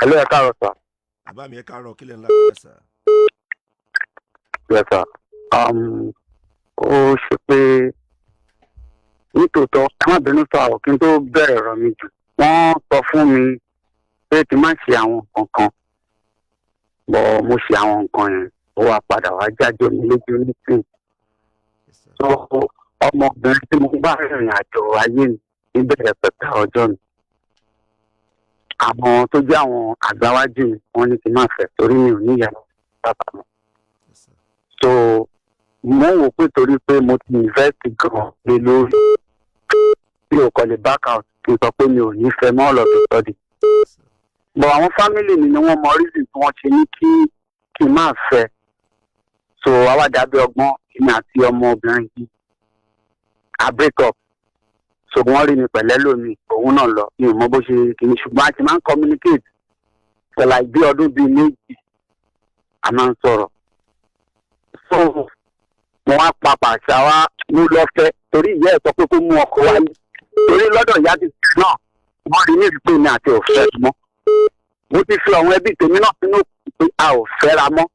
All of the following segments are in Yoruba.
Hello, ẹ káàárọ̀ sir. Bàbá mi, ẹ káàárọ̀. Kílẹ̀ ńlá kọjá sà? Yes sir. Ó ṣe pé nítòótọ́, ẹ má bínú sọ àwọn kí n tó bẹ̀rẹ̀ ọ̀rọ̀ mi jù. Wọ́n sọ fún mi pé kí n má ṣe àwọn nǹkan kan. But mo ṣe àwọn nǹkan yẹn. Ó wá padà wá jájọ mi lójú nísìnyí. Yes sir. So ọmọbìnrin tí mo bá rìnrìn àjò ayé mi níbẹ̀rẹ̀ pẹ̀pẹ̀ ọjọ́ mi. Àwọn tó jẹ́ àwọn àgbáwájú mi, wọ́n ní kí n má fẹ́ torí mi ò ní ìyàwó bàbá mi. Yes sir. So mo ń wò pé torí pé mo ti invest gan lé lórí, mi ò kàn lè back out kí n sọ pé mi ò ní fẹ́ mọ́ all of a sudden. Yes sir. But àwọn family mi ni wọ́n mọ reason tí wọ́n ṣe ní kí n má fẹ́. So àwa dàbí ọgbọ́n, èmi àti ọmọbìnrin yìí, a break up. So wọ́n rí mi pẹ̀lẹ́ lómi, òun náà lọ, mi ò mọ bó ṣe kìíní, ṣùgbọ́n a ti máa ń communicate for like bí ọdún 2 bíi, a máa ń sọ̀rọ̀. So mo wá papà ṣá wá mo lọ fẹ́ torí ìyá ẹ̀ sọ pé kó mú ọkọ wáyé, torí lọ́dọ̀ ìyá ti tẹ̀ náà, wọ́n rí ní ìpè mi àti òfẹ́ mọ́. Mo ti fi àwọn ẹbí tèmi náà sínú pé a ò fẹ́ra mọ́.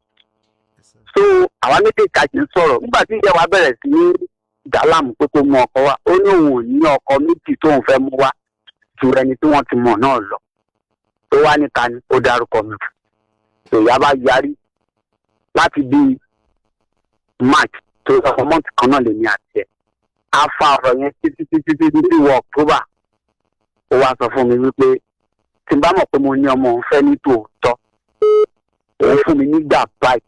Yes sir. So àwa méjèèjì a sì ń sọ̀rọ̀. Nígbà tí ìyá wa bẹ̀rẹ̀ sí ní dàlámù pé kó mú ọkọ wá, ó ní òun ò ní ọkọ méjì tóun fẹ́ mú wá ju ẹni tí wọ́n ti mọ̀ náà lọ. Tó wá níta ni ó dárúkọ mi fún. Ìyá bá yarí láti bíi March tó ọkọ month kan náà lèmi àti ẹ̀ a fa ọ̀rọ̀ yẹn títí títí títí tí wọ October. Ó wá sọ fún mi wípé tí n bá mọ̀ pé mo ní ọmọ òun fẹ́ ní tòótọ́, òun fún mi nígbà báyìí,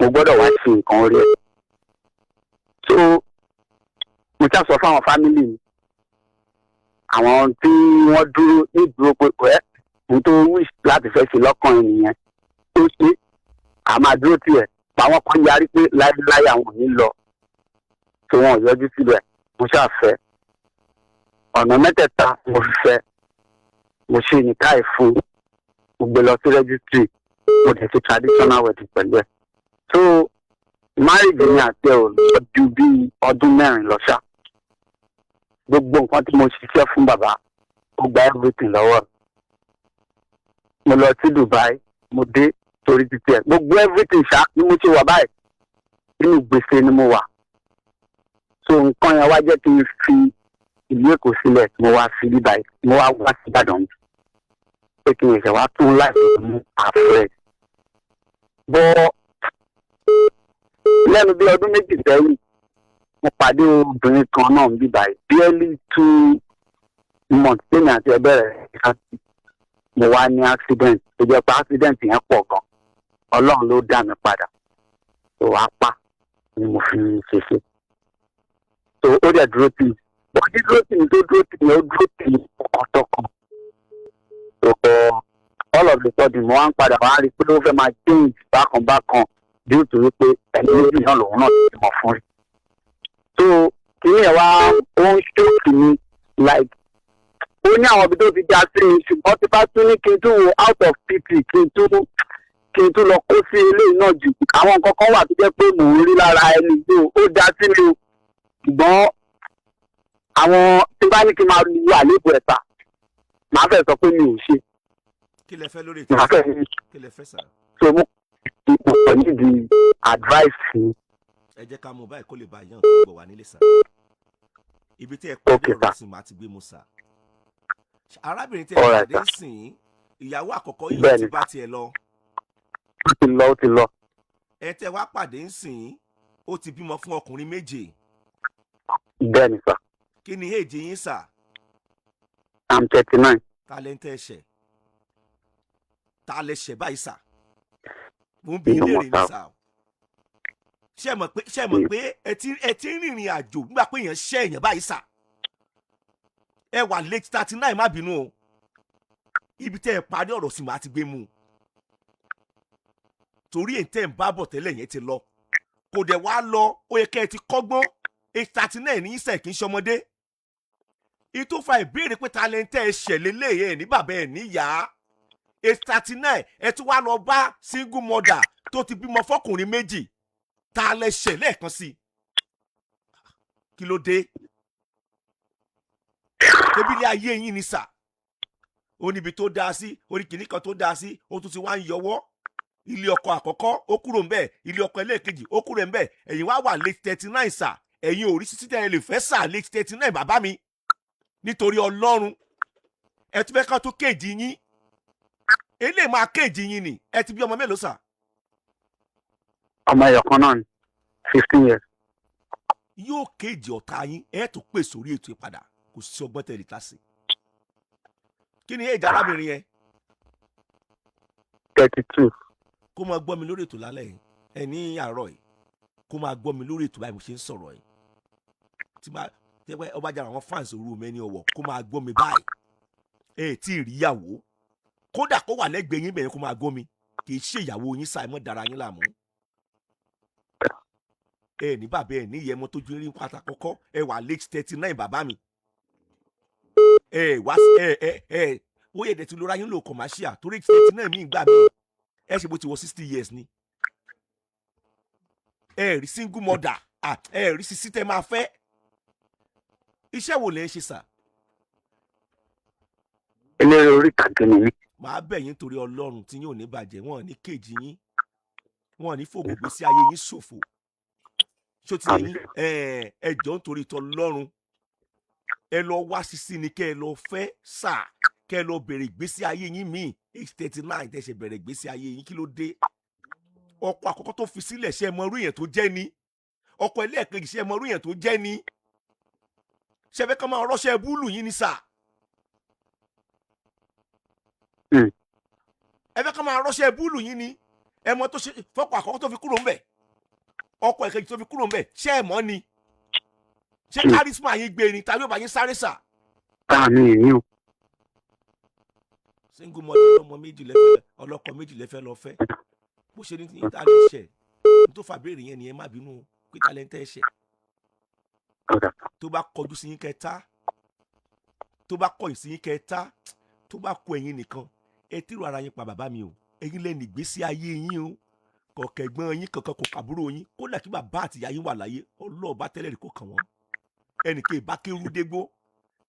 mo gbọ́dọ̀ wá ṣe nǹkan orí ẹ̀. So mo ṣá sọ fáwọn family mi, àwọn tí wọ́n dúró ní ìdúró pé ẹ́ mo tó wish láti fẹ́ ṣe lọ́kàn ènìyàn tó ṣe à máa dúró tiẹ̀. Àwọn kan yarí pé láéláé àwọn ò ní lọ, tí wọn ò yọjú síbẹ̀. Mo ṣáà fẹ́ ọ̀nà mẹ́tẹ̀ẹ̀ta mo fi fẹ́. Mo ṣe nìka ẹ̀ fún, mo gbé lọ sí registry, mo dẹ̀ ṣe traditional wedding pẹ̀lú ẹ̀. So marriage mi àti ẹ̀ ò lọ ju bí ọdún 4 lọ ṣá. Gbogbo nǹkan tí mo ṣiṣẹ́ fún, bàbá, ó gba everything lọ́wọ́ mi. Mo lọ sí Dubai, mo dé torí títí ẹ̀. Gbogbo everything ṣá ni mo ṣe wà báyìí, nínú gbèsè ni mo wà. So nǹkan yẹn wá jẹ́ kí n fi ìlú Èkó sílẹ̀. Mo wá fi bíbáyìí, mo wá wá sí Ìbàdàn pé kí n ṣe wá tún láìpẹ́ mú àfẹ́ bọ́. Lẹ́nu bí ọdún 2 sẹ́yìn, mo pàdé obìnrin kan náà ń bíbáyìí, barely 2 months tèmi àti ẹ bẹ̀rẹ̀. Mo wá ní accident tó jẹ́ pé accident yẹn pọ̀ gan. Ọlọ́run ló dá mi padà. Tó wá pa ni mo fi ṣèṣe. Tó ó dẹ̀ dúró tì mí bọ́, dídúró tì mí tó dúró tì mí, ó dúró tì mí tọkàntọkàn. Tó kọ all of a sudden, mo wá ń padà wá rí i pé ó fẹ́ máa change bákan bákan due to wípé ẹni méjì náà lòun náà ti mọ̀ fún rí. So kìíní ẹ̀ wá ó ń shock mi, like ó ní àwọn ibi tó ti já sí mi, ṣùgbọ́n tí bá tún ní kí n tún wo out of pity, kí n tún lọ kó sí eléyìí náà jù. Àwọn nǹkan kan wà tó jẹ́ pé mò ń rí lára ẹni tó ó dá sí mi o, ṣùgbọ́n àwọn tí bá ní kí n máa lu àléébù ẹ̀ta, màá fẹ́ sọ pé mi ò ṣe. Kí lẹ fẹ́ lórí ètò? Màá fẹ́ Kí lẹ fẹ́ sà? So mo kàn nídìí advice mi. Ẹ jẹ́ ká mú báyìí kó lè bá yàn tó gbọ̀ wá nílé sà. Ibi tí ẹ pàdé ọ̀rọ̀ sí, màá ti gbé mu sà. Arábìnrin tí ẹ Alright, pàdé sir. sìn, ìyàwó àkọ́kọ́ yìí Bẹ́ẹ̀ni. ti bá tiẹ̀ lọ. Ó ti lọ, ó ti lọ. Ẹ tẹ́ wá pàdé ń sìn, ó ti bímọ fún ọkùnrin méje. Bẹ́ẹ̀ni sir. Kí ni èjì yín sà? I'm 39. Ta lẹ́ ń tẹ́ ẹ̀ṣẹ̀? Ta lẹ ṣẹ̀ báyìí sà? Mo ń bi Mi ò yín mọ̀ léèrè ní sá. sà o. Ṣé ẹ mọ̀ pé ẹ ti ń rìnrìn àjò nígbà pé èèyàn ṣẹ́ èèyàn báyìí sà? Ẹ wà late 39, má bínú o. Ibi tẹ́ ẹ parí ọ̀rọ̀ sí, màá ti gbé mu torí èyí tẹ́ ẹ ń bá bọ̀ tẹ́lẹ̀ yẹn ti lọ, kò dẹ̀ wá lọ. Ó yẹ kẹ́ ẹ ti kọ́gbọ́n. Age 39 ní ìsẹ̀, kì í ṣọmọdé. Ìtò fa ìbéèrè pé ta lẹ ń tẹ́ ẹ ṣẹ̀ lélẹ̀ ẹ̀ ní bàbá ẹ̀ níyà. Age 39, ẹ tún wá lọ bá single mother tó ti bímọ fọkùnrin méjì. Ta lẹ ṣẹ̀ lẹ́ẹ̀kan sí i? Kí ló dé? Kébílẹ̀ ayé yín ni sà. Ó níbi tó dáa sí, ó ní kinní kan tó dáa sí, ó tún ti wá ń yọwọ́. Ilé ọkọ àkọ́kọ́, ó kúrò ńbẹ̀. Ilé ọkọ ẹlẹ́ẹ̀kejì, ó kúrò ńbẹ̀. Ẹ̀yin wá wà late 39, sà. Ẹ̀yin ò rí sisi tẹ́ ẹ lè fẹ́, sà, late 39. Bàbá mi, nítorí Ọlọ́run, ẹ tún fẹ́ ká tó kéèjì yín? Eléyìí máa kéèjì yín ni. Ẹ ti bí ọmọ mélòó, sà? Ọmọ ẹyọ kan náà ni, 15 years. Yóò kéèjì ọ̀tá yín. Ẹ tún pè sórí ètò ìpadà. Kò sí ọgbọ́n tẹ̀lé tásì. Kí ni èjì arábìnrin yẹn? 32. Kó máa gbọ́ mi lórí ètò lálẹ́ yìí, ẹ ní àárọ̀ yìí, kó máa gbọ́ mi lórí ètò báyìí mo ṣe ń sọ̀rọ̀ yìí. Tí máa tẹ́pẹ́ ọba jára àwọn fans òru mi ní ọwọ́, kó máa gbọ́ mi báyìí. Ẹ tí ì rí ìyàwó, kódà kó wà lẹ́gbẹ̀ẹ́ yín bẹ̀yẹn, kó máa gbọ́ mi. Kì í ṣe ìyàwó yín sáà, ẹ mọ́ dára yín láàmú. Ẹ ní bàbá, ẹ ní ìyẹn mọ́ tójú rí pátá kọ́kọ́. Ẹ wà late 39, bàbá mi. Ẹ wá ẹ ẹ ẹ ó yẹ dẹ̀ ti lóra yín lò commercial, torí 39 mi gbà mí, ẹ ṣe bó ti wọ 60 years ni. Ẹ rí single mother, ah, ẹ rí sisi tẹ máa fẹ́. Iṣẹ́ wo lẹ ń ṣe, sà? Eléré orí ìtàgé ni mí. Màá bẹ̀ yín torí Ọlọ́run, tí yín ò ní bàjẹ́. Wọn ò ní kéjì yín, wọn ò ní fògùn gbèsè ayé yín ṣòfò. Ṣó ti yé yín? Ẹ ẹ jọ̀ọ́, nítorí tọlọ́run, ẹ lọ wá sisi ni kẹ́ ẹ lọ fẹ́, sà, kẹ́ ẹ lọ bẹ̀rẹ̀ ìgbésí ayé yín míì. Age 39 tẹ́ ṣe bẹ̀rẹ̀ ìgbésí ayé yín, kí ló dé? Ọkọ àkọ́kọ́ tó fi sílẹ̀, ṣe é mọ irú èèyàn tó jẹ́ ni? Ọkọ ẹlẹ́ẹ̀kejì, ṣe é mọ irú èèyàn tó jẹ́ ni? Ṣe fẹ́ kọ́ máa rọ́ṣẹ́ búlù yín ni, sà? Ẹ fẹ́ kọ́ máa rọ́ṣẹ́ búlù yín ni? Ẹ mọ tó ṣe fọ́kọ àkọ́kọ́ tó fi kúrò ńbẹ̀, ọkọ ẹ̀kejì tó fi kúrò ńbẹ̀, ṣé ẹ mọ̀ ni? Ṣé charisma yín gbé ni tàbí ó bá yín sáré, sà? Táà mi ì ní o. Single mother, ọlọ́mọ méjì lẹ́fẹ́, ọlọ́kọ méjì lẹ́fẹ́ lọ fẹ́. Bó ṣe ní ní ta lè ṣẹ̀ ní tó fà béèrè yẹn nìyẹn. Má bínú pé ta lẹ́ ń tẹ́ ṣẹ̀. Ọ̀dà. Tó bá kọjú sí yín kẹta, tó bá kọ̀yìn sí yín kẹta, tó bá kọ ẹ̀yin nìkan, ẹ tírò ara yín pa. Bàbá mi o, ẹ̀yin lẹ́nu ìgbésí ayé yín o. Kọ̀kẹ́gbọ́n yín kankan kò kàbúrò yín. Kódà kí bàbá àtìyá yín wà láyé, ọlọ́ọ̀bá tẹ́lẹ̀ rí kò kàn wọ́n. Ẹnìkan ìbá kéwú dégbó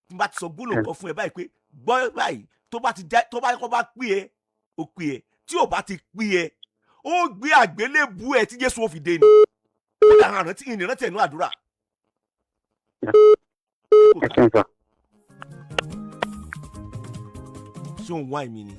tí n bá ti sọ gbólóhùn kan fún ẹ báyìí pé gbọ́ báyìí, tó bá ti jẹ́, tó bá kọ́ bá pè ẹ́, ó pè ẹ́. Tí ò bá ti pè ẹ́, ó gbé àgbélébù ẹ tí Jésù ó fi dé ni. Kódà àwọn àrántí ìrántí ẹ̀nú àdúrà. Ẹ ṣeun, sà. Ṣé òun wá èmi ni?